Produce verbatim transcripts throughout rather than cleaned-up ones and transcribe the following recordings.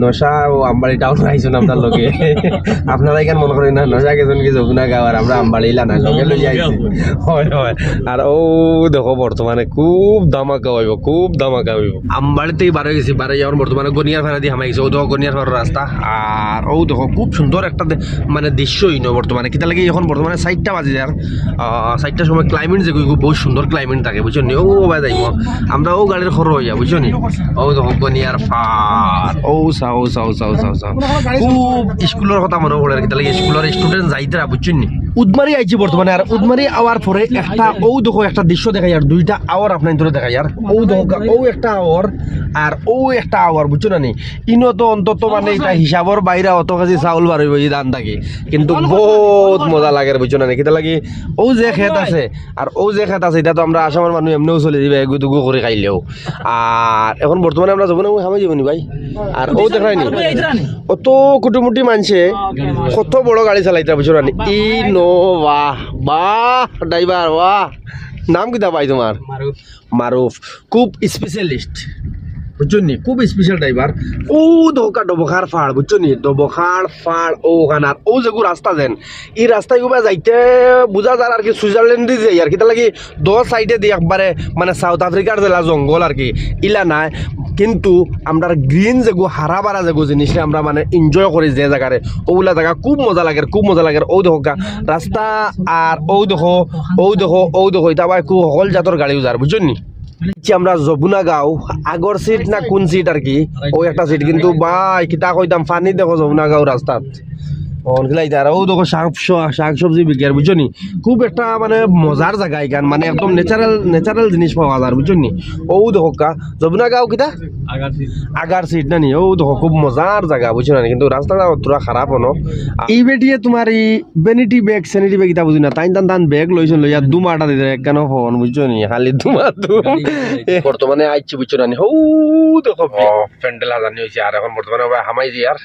নশা ও আমবাড়ি টাউন আইছইন আমরার লগে। আপনারা ইখান মনে করইন না, নশা গেছইন কি যমুনা গাঁও আর আমরা আমবাড়ি ইলা না, লগে লইয়া আইছি। হয়, হয়। আর অউ দেখো বর্তমানে খুব ধামাকা অইবো, খুব ধামাকা অইবো। আমবাড়ি থাকি বার অই গেছি, বার অইয়া অখন বর্তমানে গনিয়ার ফাড়াদি হামাই গেছি। অউ দেখো গনিয়ার ফাড়ার রাস্তা। আর অউ দেখো খুব সুন্দর একটা দে-, মানে দৃশ্য ইনো বর্তমানে। কিতা লাগি অখন বর্তমানে চাইরটা বাজি যার, আহ, চাইরটার সময় climate যেগু, বহুত সুন্দর climate থাকে, বুঝছো নি? অউ বায় যাইবো। আমরা অউ গাড়ির খরো অইয়া, বুঝছো নি? অউ দেখো গনিয়ার ফাড়, অউ চাও, অউ চাও, অউ চাও, অউ চাও, অউ চাও। খুব স্কুলর কথা মনো পড়ের, কিতা লাগি স্কুলর student যাইতরা, বুঝছো নি? উদমারি আইছি বর্তমানে, আর উদমারি আওয়ার পরে একটা, অউ দেখো একটা দৃশ্য দেখাইয়ার, দুইটা আওর আপনাইনতরে দেখাইয়ার। অউ দেখো, অউ একটা আওর, আর অউ একটা আওর, বুঝছো না নি? ইনো তো অন্তত মানে ইটা হিসাবর বাইরা অত কেজি চাউল বার অইবো ই ধান থাকি, কিন্তু বহুত মজা লাগের, বুঝছো না নি? কিতা লাগি অউ যে খেত আছে, আর অউ যে খেত আছে, ইটা তো আমরা আসামর মানুষ এমনেউ চলি দিবা, এগু দুগু করি খাইলেও। আর অখন বর্তমানে আমরা যমুনা গাঁও হামাই যাইবো নি ভাই। আর অউ দেখরায় নি, অত কুটিমুটি মানষে কত বড় গাড়ি চালাইতরা, বুঝছো না নি? ইনোভা, বাহ, driver, বাহ। নাম কিতা ভাই তুমার? মারুফ। মারুফ, খুব specialist, বুঝছো নি? খুব special driver। অউ দেখো ডবখার ফাড়, বুঝছো নি? ডবখার ফাড় অউখান, আর অউ যেগু রাস্তা যেন, ই রাস্তা ইগুবায় যাইতে বুঝা যার আর কি সুইজারল্যান্ডদি যাই আর কি। কিতা লাগি দুই side-এ দি একবারে মানে South Africa-র যেলা জঙ্গল আর কি, ইলা নায়, কিন্তু আমরার green যেগু হারা বারা যেগু জিনিসরে আমরা মানে enjoy করি যে জাগারে, অউলা জাগা খুব মজা লাগের, খুব মজা লাগের। অউ দেখো গা রাস্তা, আর অউ দেখো, অউ দেখো, অউ দেখো, ইতা ভাই খুব হকল জাতর গাড়িউ যার, বুঝছো নি? যে আমরা যমুনা গাঁও, আগর seat না কুন seat আর কি, অউ একটা seat, কিন্তু ভাই কিতা কইতাম, পানি দেখো যমুনা গাঁও রাস্তাত। অখন কিলা ইতা, আর অউ দেখো শাক স-, শাক সবজি বিকের, বুঝছো নি? খুব একটা মানে মজার জাগা ইখান, মানে একদম natural, natural জিনিস পাওয়া যার, বুঝছো নি? অউ দেখো কা, যমুনা গাঁও কিতা? Agar seat। আগার seat না নি? অউ দেখো খুব মজার জাগা, বুঝছো না নি? কিন্তু রাস্তাটা থুড়া খারাপ অনো। ই বেটিয়ে তুমার ই vanity bag, sanity bag ইতা বুঝি না। তাইন তান তান bag লইছইন, লইয়া দুমাটা দিতরা একখানো ফোন, বুঝছো নি? খালি দুমা দুম। বর্তমানে আইছি, বুঝছো না নি? হউ দেখো, প্যান্ডেল হাজানি অইছে। আর অখন বর্তমানে আমরা হামাই যাইয়ার।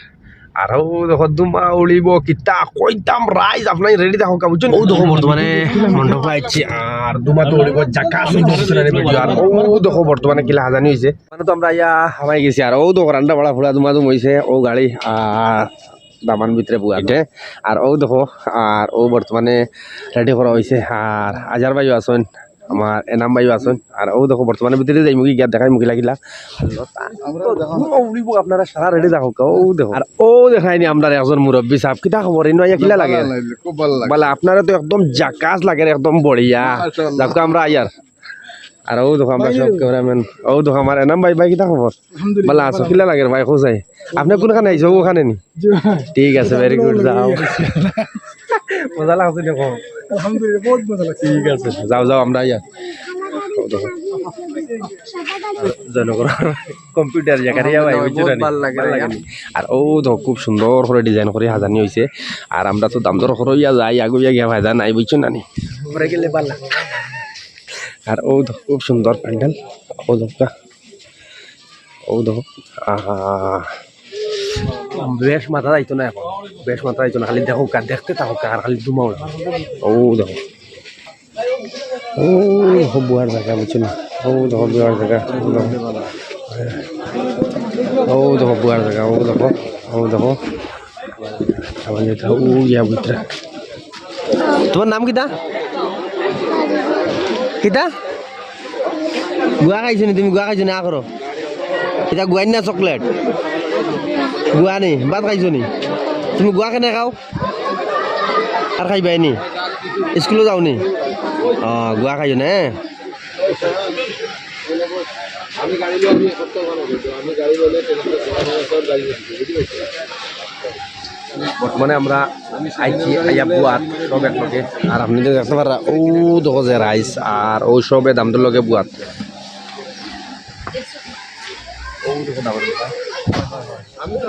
আর হউ দেখো, দুমা উড়িবো, কিতা কইতাম, রাইজ, আপনারা ready থাকো, বুঝছো নি? অউ দেখো, বর্তমানে মণ্ডপো আইছি, আর দুমা তো উড়িবো, জাকাস অইবো, বুঝছো না নি, video। আর অউ দেখো, বর্তমানে কিলা হাজানি অইছে। মানে তো আমরা আইয়া হামাই গেছি, আর অউ দেখো, রান্ডা বাড়া ফুড়া দুমা দুম অইছে, অউ গাড়ি, আর দামান ভিতরে বুয়াতে। আর অউ দেখো, আর অউ বর্তমানে ready করা অইছে। আর আজার ভাইও আছইন, আমার এনাম ভাইও আছইন। আর অউ দেখো, বর্তমানে ভিতরে যাইমুগি, গিয়া দেখাইমুগি লাগিলা। অউ দেখো, আপনারা সারা ready থাকো, অউ দেখো। আর অউ দেখরায় নি আমরার একজন মুরব্বি সাব, কিতা খবর? ইনো আইয়া কিলা লাগে? ভালা লাগলো, খুব ভালা লাগে। ভালা, আপনারে তো একদম জাকাস লাগের, একদম বড়িয়া। মাশাআল্লাহ। যাউক্কা, আমরা আইয়ার। আর অউ দেখো আমরার সব cameraman, অউ দেখো আমার এনাম ভাই, ভাই কিতা খবর? আলহামদুলিল্লাহ, ভালা আছো? ভালা। কিলা লাগের ভাই, খোঁজাই? আপনে কুনখানে আইছো, অউখানে নি? জি ভাই। ঠিক আছে, very good, যাও। মজা লাগছে দেখো। আলহামদুলিল্লাহ, বহুত মজা লাগছে। ঠিক আছে, যাও, যাও, আমরা আইয়ার। অউ দেখো। জনগণ computer জাকারিয়া ভাই, বুঝছো না নি? বহুত ভালা লাগে। ভালা লাগে। আর অউ দেখো খুব সুন্দর করি design করি হাজানি অইছে। আর আমরা তো দাম দর করইয়া যাই, আগুইয়া গিয়া ফায়দা নাই, বুঝছো না নি? পরে গেলে ভালা। আর অউ দেখো খুব সুন্দর প্যান্ডেল, অউ দেখো, অউ দেখো, আহা, বেশ মাথা যাইতো না অখন, বেশ মাথা যাইতো না, খালি দেখউক্কা, দেখতে থাকউক্কা, আর খালি দুমা উড়ে। অউ দেখো, অউ দেখো বুয়ার জাগা, বুঝছো না? অউ দেখো বুয়ার জাগা, অউ দেখো, অউ দেখো বুয়ার জাগা, অউ দেখো, অউ দেখো। আবার যেতে হবে, ও গিয়া ভিতরে। তোমার নাম কিতা? কিতা? গুয়া খাইছো নি তুমি? গুয়া খাইছো নি? আ করো। ইটা গুয়া নি না চকলেট? গুয়া নি? ভাত খাইছো নি? তুমি গুয়া কেনে খাও? আর খাইবায় নি? স্কুলো যাও নি? অ, গুয়া খাইছো না? বর্তমানে আমরা আইছি আইয়া বুয়াত সব একলগে। আর আপনে দেখতে পাররা, অউ দেখো যে রাইস, আর অউ সবে দামদর লগে বুয়াত।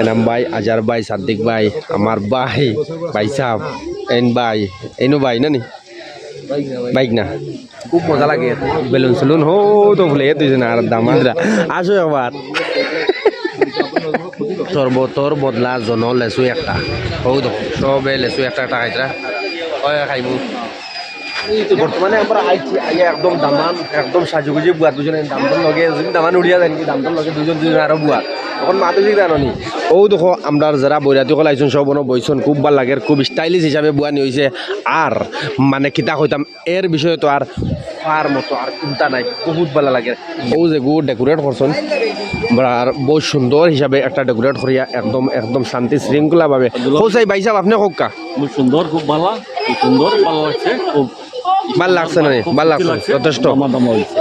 এনাম ভাই, আজার ভাই, সাদ্দিক ভাই, আমার ভাই, ভাই সাহেব, এন ভাই, এনু ভাই, নানি? বাইক না। খুব মজা লাগে। বেলুন সেলুন হো তো ফুলে তুই না আর দামাদরা। আসো একবার। শরবতর বদলা জন লেচু একটা। হো দেখো, সবে লেচু একটা একটা খাইতরা। অয় খাইমু। বর্তমানে আমরা আইছি, আইয়া একদম দামান, একদম সাজুগুজু বুয়া দুজনে দামদর লগে, যদি দামান উড়িয়া যায় নাকি, দামদর লগে দুজন দুজন আরো বুয়া। অখন মাত অইছে কিতা জানো নি? অউ দেখো, আমরার যেরা বৈরাতি অকল আইছইন, সব অনো বইছইন, খুব ভালা লাগের, খুব stylish হিসাবে বওয়ানি অইছে। আর মানে কিতা কইতাম, এর বিষয়ে তো আর আর মতো আর চিন্তা নাই, বহুত ভালা লাগের। অউ যেগু decorate করছইন, আর বহুত সুন্দর হিসাবে একটা decorate করিয়া একদম, একদম শান্তি শৃঙ্খলা ভাবে। অউ চাই ভাইসাব, আপনে কউক্কা। খুব সুন্দর, খুব ভালা, খুব সুন্দর, ভালা লাগছে, খুব ভালা লাগছে না? খুব ভালা খুশি লাগছে, লাগছে। যথেষ্ট। দামা দামা অইছে।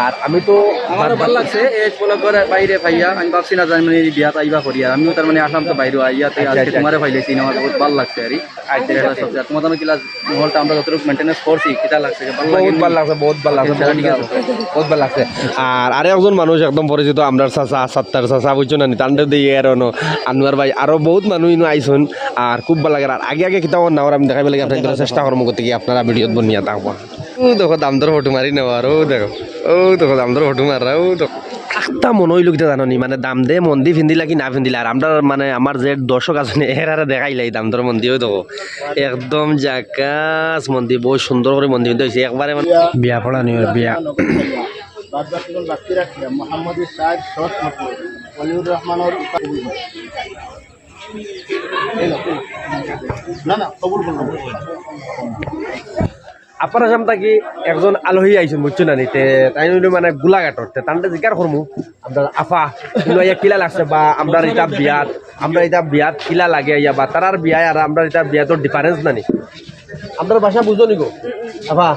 আর আমি তো আমারও ভালা লাগছে, এই মনে করে বাইরে পাইয়া আমি ভাবছি না যে আমি বিয়াত আইবা করি, আর আমিও তার মানে আসলাম তো বাইরে আইয়া, তো আচ্ছা, আজকে আচ্ছা। তোমারে পাইলাইছি, আমার বহুত ভালা লাগছে আর কি। আচ্ছা, আচ্ছা। সবচেয়ে তোমার জন্য কিলা মহলটা আমরা যতটুকু maintenance করছি, কিতা লাগছে, ভালা লাগে বহুত নি? ভালা লাগছে, বহুত ভালা লাগছে, আচ্ছা, বহুত ঠিক ভালা আছে। লাগছে, বহুত ভালা লাগছে। আর আরো একজন মানুষ একদম পরিচিত, আমরার চাচা, সাত্তার চাচা, বুঝছো না নি? তানরে দিয়ে আর অনো আনোয়ার ভাই, আরো বহুত মানুষ ইনো আইছইন, আর খুব ভালা লাগের। আর আগে আগে কিতা অর না অর আমি দেখাইবার লাগি আপনারারে চেষ্টা করমু, গতিকে আপনারা videoত বনিয়া থাকবা। অউ দেখো দামদর ফটো মারি নেওয়ার, অউ দেখো, অউ দেখো দামদর ফটো মাররা, অউ দেখো। আখতা মনো অইলো কিতা জানো নি, মানে দামদে মন্দি ফিন্দিলা কি না ফিন্দিলা, আর আমরার মানে আমার যে দর্শক আছইন এরারে দেখাইলাই দামদর মন্দি, অউ দেখো একদম জাকাস মন্দি, বহুত সুন্দর করি মন্দি ফিন্দি অইছে একবারে মানে। বিয়া পড়ানি অর বিয়া। বাদ বাকি বাকি রাখলাম, মোহাম্মদ সাহেব শর্ট মতো, ওলিউর রহমানের এই লো, এই লো। না, না, কবুল করলাম। আপার আসাম থাকি একজন আলহি আইছইন, বুঝছো না নি? তে তাইন অইলো মানে গোলাঘাটর, তে তানরে জিকার করমু, আমরার আফা, ইনো আইয়া কিলা লাগছে বা আমরার ইতা বিয়াত, আমরার ইতা বিয়াত কিলা লাগে আইয়া বা তারার বিয়ায় আর আমরার ইতা বিয়াতর difference না নি? আমরার ভাষা বুঝো নি গো? আফা,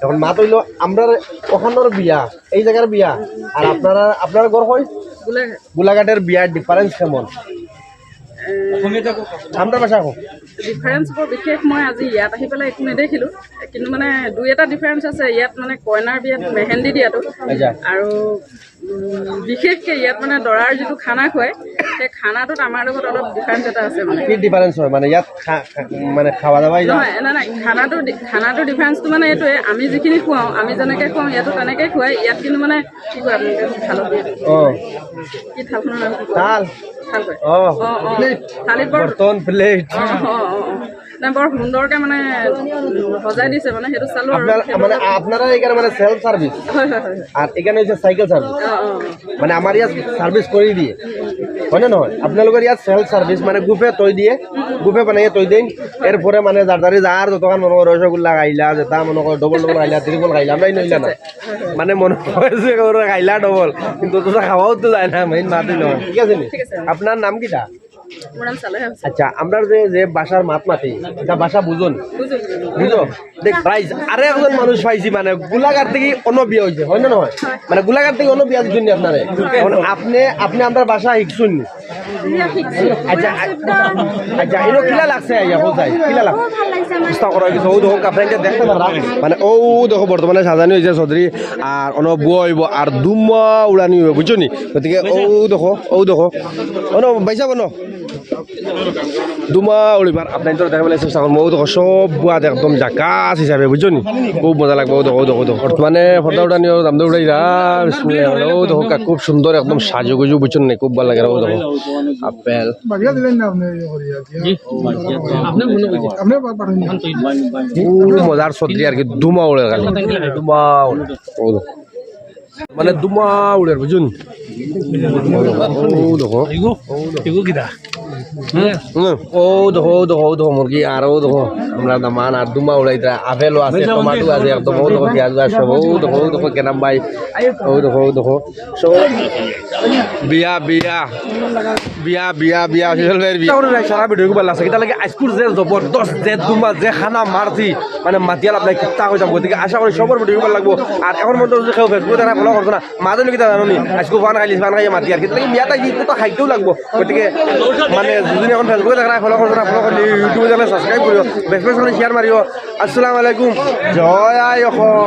অখন মাত অইলো আমরার অখানর বিয়া, এই জাগার বিয়া, আর আপনারা, আপনার ঘর কই? গোলাঘাট। গোলাঘাটর বিয়ার difference কেমন? এ, আমরার ভাষা কও। Difference বৰ বিশেষ মই আজি ইয়াত আহি পেলাই একো নেদেখিলোঁ, কিন্তু মানে দুই এটা difference আছে। ইয়াত মানে কইনাৰ বিয়াত মেহেন্দি দিয়াটো আচ্ছা। আৰু, উম, বিশেষকৈ ইয়াত মানে দৰাৰ যিটো খানা খুৱায়, সেই খানাটোত আমাৰ লগত অলপ difference এটা আছে মানে। কি difference হয় মানে ইয়াত খা-, খা-, মানে খাৱা দাৱা ইয়াত? নহয়, নাই, নাই, খানাটো দি-, খানাটো differenceটো মানে এইটোৱে, আমি যিখিনি খুৱাওঁ, আমি যেনেকৈ খুৱাওঁ ইয়াতো তেনেকৈ খুৱায়। ইয়াত কিন্তু মানে কি কয় আপোনালোকে? থালত দিয়ে। অ। কি থালখনৰ নাম কি কয়? থাল। থাল কয়। অ। অ, অ। প্লেট। থালিত বৰ বৰ্তন, প্লেট। অ, অ, অ, অ। নাই, বৰ সুন্দৰকে মানে, উম, সজাই দিছে মানে, সেইটো চালো আৰু। আপোনাৰ, সেইটো মানে, অলপ আপোনাৰ এইখানে মানে self service? হয়, হয়, হয়, হয়। আর এখানে হচ্ছে cycle service? অ, অ। মানে, আমাৰ ইয়াত service কৰি দিয়ে, হয়নে নহয়? আপোনালোকৰ ইয়াত self service, মানে, গ্ৰুপে থৈ দিয়ে, গ্ৰুপে বনাই থৈ দিয়ে। এরপরে মানে যার যারে যার যতখান মনে করে রসগোল্লা খাইলা, যেটা মনে করে double double খাইলা, triple খাইলা, আমরা এই নইলা না। মানে মনে হয় যে ওরা খাইলা double, কিন্তু তো খাওয়াও তো যায় না, main মাত অইলো। ঠিক আছে নি? ঠিক আছে। আপনার নাম কিতা? মোৰ নাম চালেহা হুছেইন। আচ্ছা, আমরার যে, যে ভাষার মাত মাতি, এটা ভাষা বুঝো নি? বুঝো, বুঝো। বুঝো? দেখ, guys, আরো একজন মানুষ পাইছি, মানে, গোলাঘাট থাকি অনো বিয়া অইছে, হয় না নহয়? মানে, গোলাঘাট থাকি অনো বিয়া দিছইন নি আপনারে? এখন আপনে, আপনে আমরার ভাষা শিখছইন নি? ইয়া, শিখছি। আচ্ছা, আ-, আচ্ছা, ইনো কিলা লাগছে আইয়া, কও চাই, কিলা লাগ-, খুব ভালা লাগছে আমার। চেষ্টা করা হয়েছে, অউ দেখো, কাপড় দেখতে পাররা? মানে, অউ দেখো, বর্তমানে সাজানি অইছে চৌধুরী, আর অনো বুয়া অইবো, আর ধুমা উড়ানি অইবো, বুঝছো নি? গতিকে অউ দেখো, অউ দেখো, অনো, ভাইসাব, অনো। ধুমা উড়িবার আপনারারে দেখাইবার চেষ্টা করমু। অউ দেখো, সব বুয়াত একদম জাকাস হিসাবে, বুঝছো নি? খুব মজা লাগবো। অউ দেখো, অউ দেখো, অউ দেখো। বর্তমানে পর্দা উড়ানি অর, দামদর উড়াইরা। বিসমিল্লাহ। অউ দেখো, খুব সুন্দর, একদম সাজুগুজু, বুঝছো নি? খুব ভালা লাগের। অউ দেখো, আপেল। বাগিয়া দিলেন না আপনি, ইয়ে করিয়া, জি, বাগিয়া তো। আপনি মনে করছেন। আপনি বা-, পাঠান না। খুব মজার চৌধুরী আর কি, ধুমা উড়ের খালি। ধুমা উড়ে। অউ দেখো। মানে ধুমা উড়ের, বুঝছো নি? অউ দেখো। এগো, এগো কিতা? হুম, অউ দেখো, অউ দেখো, অউ দেখো মুরগি, আর অউ দেখো, আমরার দামান, আর ধুমা উড়াইতরা, আপেলও আছে, টমাটো আছে, একদম, অউ দেখো, পিয়াজ আছে, অউ দেখো, অউ দেখো, কেনাম ভাই, অউ দেখো, অউ দেখো, সব বিয়া, বিয়া, বিয়া, বিয়া, বিয়া, ফিজল ভাইর বিয়া। আশা করি ভাই সারা video খুব ভালা লাগছে, কিতা লাগে আইজকুর যে জবরদস্ত, যে ধুমা, যে খানা মারছি, মানে মাতিয়াল আপনারে কিতা কইতাম, গতিকে আশা করি সবর video খুব ভালা লাগবো। আর এখন পর্যন্ত যদি কেউ Facebook-এ দেখরা follow করছো না, মাঝে কিতা জানো নি? আইজকু পান খাইলিছি, পান খাইয়া মাতিয়ার। কিন্তু এই মিয়াটা কি তো খাইতেও লাগবো। গতিকে মানে যদি এখন Facebook-এ দেখরা follow করছো না, follow করলে YouTube-এ দেখলে subscribe করিও, বেশ বেশ করে share মারিও। আসসালামু আলাইকুম, জয় আই অসম।